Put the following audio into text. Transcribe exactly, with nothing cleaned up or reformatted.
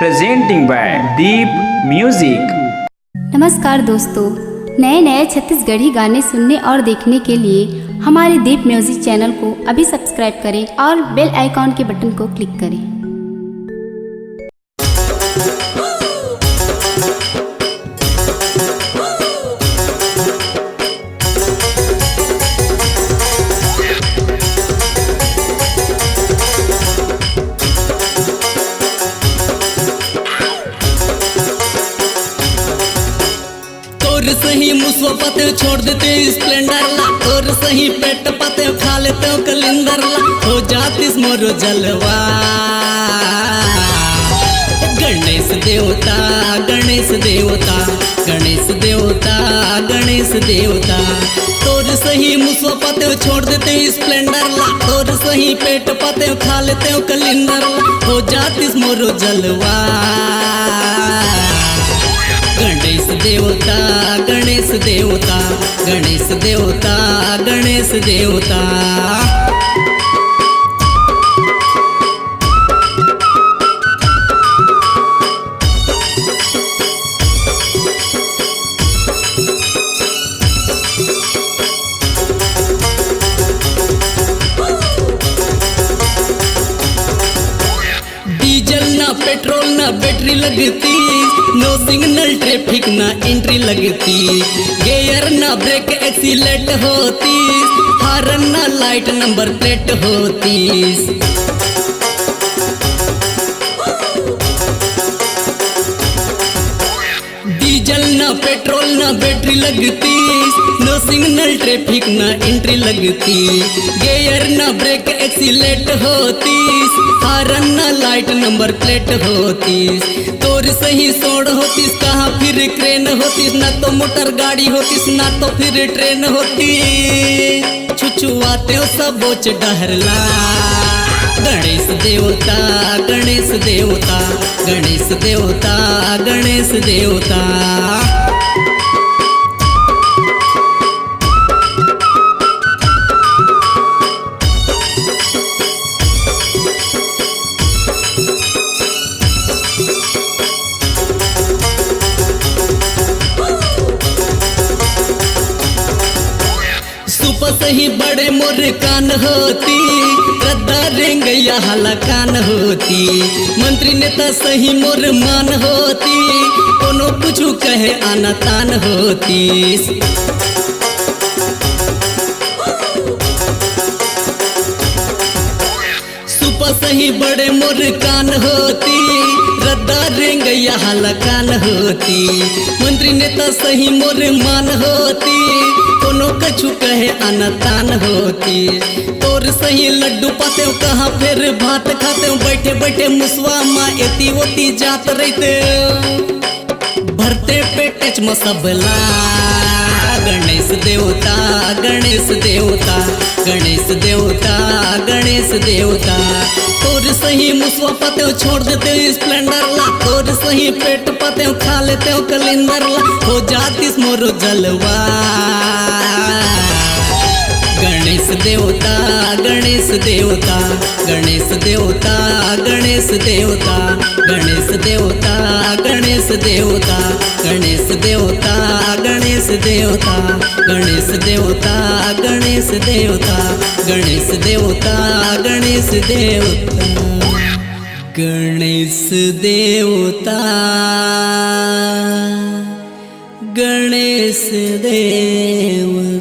Presenting by Deep Music। नमस्कार दोस्तों, नए नए छत्तीसगढ़ी गाने सुनने और देखने के लिए हमारे दीप म्यूजिक चैनल को अभी सब्सक्राइब करें और बेल आइकॉन के बटन को क्लिक करें। तोर सही मुसवा पाते छोड़ देते स्प्लेंडर ला, तोर सही पेट पाते खा लेते कलिंदर ला, हो जातिस मोरो जलवा। गणेश देवता, गणेश देवता, गणेश देवता, गणेश देवता। तोर सही मुसवा पाते छोड़ देते स्प्लेंडर ला, तोर सही पेट पाते खा लेते कलिंदर ला, हो जातिस मोरो जलवा। गणेश देवता, गणेश देवता, गणेश देवता, गणेश देवता। डीजल ना पेट्रोल ना बैटरी लगती, नो सिग्नल ट्रैफिक ना एंट्री लगती, गियर ना ब्रेक एक्सीलेट होती, हॉर्न ना लाइट नंबर प्लेट होती। डीजल ना पेट्रोल ना बैटरी लगती, नो सिग्नल ट्रैफिक ना एंट्री लगती, गियर ना ब्रेक एक्सीलेट होती, हॉर्न ना लाइट नंबर प्लेट होती। तोर सही सोड़ होतीस, कहाँ फिर क्रेन होतीस, ना तो मोटर गाड़ी होतीस, ना तो फिर ट्रेन होती। छुछुआते हो सब बोच डहरला। गणेश देवता, गणेश देवता, गणेश देवता, गणेश देवता। सुपा सही बड़े मोर कान होती, रद्दा रेंगैया हला कान होती, मंत्री नेता सही मोर मान होती, कोनो कुछु कहे आना तान होतीस। सुपा सही बड़े मोर कान होती, रद्दा रेंगैया हला कान होती, मंत्री नेता सही मोर मान होती, कोनो कछु कहे आना तान होती। तोर सही लड्डू पातेव कहाँ फेर भात खातेव, बैठे बैठे मुसवा मा एती ओती जात रहितेव। भरते पेटेच म सबला। गणेश देवता, गणेश देवता, गणेश देवता, गणेश देवता। तोर सही मुसवा पातेव छोड़ देते स्प्लेंडर ला, तोर सही पेट पातेव खा लेतेव कलिंदर ला, हो जातिस मोरो जलवा। गणेश देवता, गणेश देवता, गणेश देवता, गणेश देवता, गणेश देवता, गणेश देवता, गणेश देवता, गणेश देवता, गणेश देवता, गणेश देवता, गणेश देवता, गणेश देवता, गणेश देवता, गणेश देवता।